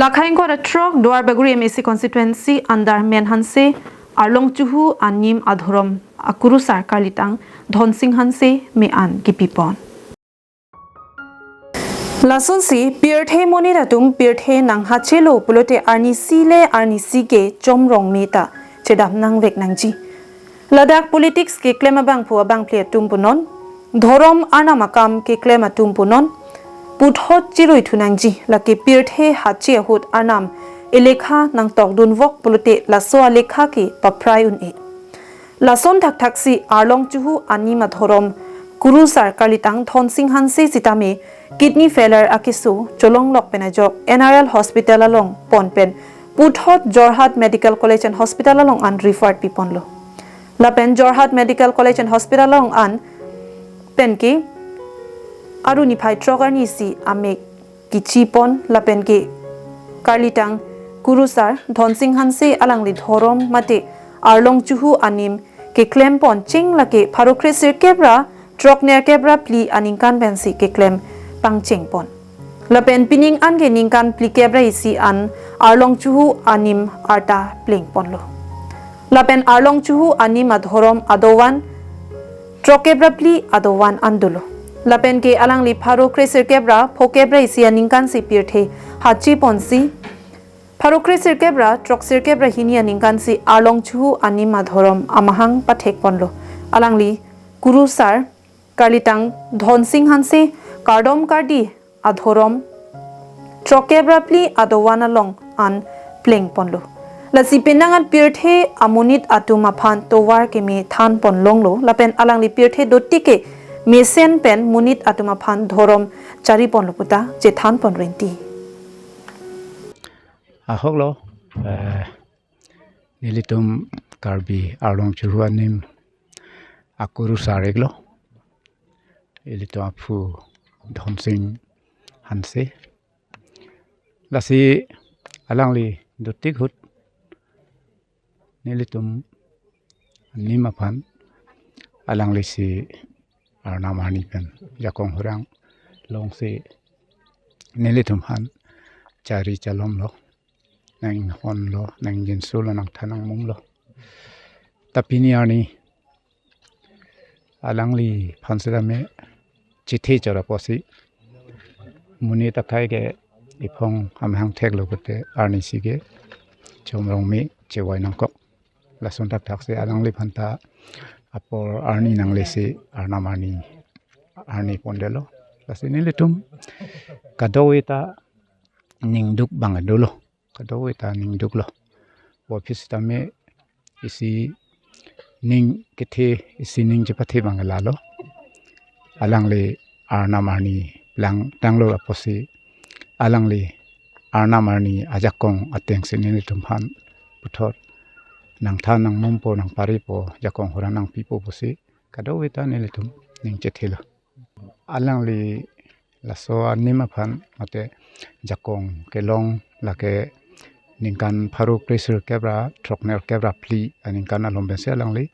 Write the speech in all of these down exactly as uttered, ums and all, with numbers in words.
Lakha ingkoi ra throk Duar Bagori M A C constituency under Men Hanse arlong chuhu anim adhorom akurusar karlitang Dhonsing Hanse me-an kipipon. Lasonsi pirthe monit atum pirthe nanghachelo pulote arnisi le arnisi ke chomrong me ta chedam nangvek nangji. Ladak politics keklem abangphu abangphle atum punon, dhorom arnam akam keklem atum punon, puthot chirui thu nangji, lake pirthe hache ahut arnam elekha nangtokdun vok pulote laso alekha ke paprai un-e. Lason thakthaksi arlong chuhu anim adhorom kurusar karlitang Dhonsing Hanse sitame kidney failure akeso cholonglok pen ajok N R L hospital along pon pen puthot Jorhat Medical College and Hospital along an referred piponlo. Lapen Jorhat Medical College and Hospital along an penke aru niphai throk arnisi amek kichipon lapen ke karlitang kurusar Dhonsing Hanse alangli dhorom mate arlong chuhu anim keklempon cheng lake pharo kre sirkep ra throk nerkep ra phli aningkan pensi keklem pangchengpon. Lapen pining an ke ningkan phlikep ra isi an arlong chuhu anim arta plengponlo. Lapen arlong chuhu anim adhorom adovan throkkep ra phli adovan an dolo. Lapen ke alangli pharo kre sirkep ra phokep ra isi aningkansi pirthe hachiponsi pharo kre sirkep ra throk sirkep ra hini aningkansi arlong chuhu anim adhorom amahang pathekponlo. Alangli kurusar karlitang Dhonsing Hanse kardom kardi adhorom throkkep ra phli adovan along an plengponlo. Lasi penang an pirthe amonit atum aphan tovar keme thanpon longlo lapen alangli pirthe dotik ke mesen pen monit atum aphan dhorom chariponlo puta chethanpon renti. Ahoklo, eh, nelitum Karbi arlong chuhu anim akurusar iklo. Ilitum aphu Dhonsing Hanse. Lasi alangli dotik ahut nelitum anim aphan alanglisi arnam arni pen jakong hurang longsi nelitum aphan chari chalomlo, nang honlo, nang jinsulo, nangthan nangmumlo. Ta pini arni alangliphan sitame chethe chot apotsi monit akhei ke iphong amahang theklo pulote arnisi ke chomrong me chevoi nangkok. Lason thakthaksi alangliphan ta apor arni nanglesi arnam arni arni pondetlo. Lasi nelitum kadokave ta ningduk abang dolo. Kadokave ta ningduklo. Office tame isi ning kethe, isi ning chepathe abang lalo. Alangli arnam arni plangtanglo apotsi alangli arnam arni ajakong atengsi nelitum aphan puthot nangthan nangmumpo, nangparipo, jakong hurang nangpipo pusi kadokave ta nelitum ning chethelo. Alangli laso anim aphan mate jakong kelong lake ningkan pharo kre sirkep ra throk nerkep ra phli aningkan alom pensi alangli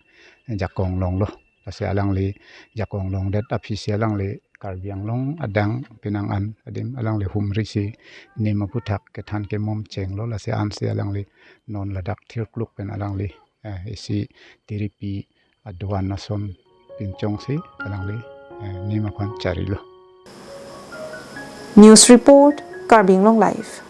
jakong longlo. Lasi alangli jakong longdet aphisi alangli Karbi Anglong adang penang an adim alangli humrisi nim aphuthak kethan kemom chenglo. Lasi ansi alangli non ladak thirkluk pen alangli, eh, isi tiripi adovan ason pinchongsi alangli, eh, nim aphan charilo. News report, Karbi Anglong Live.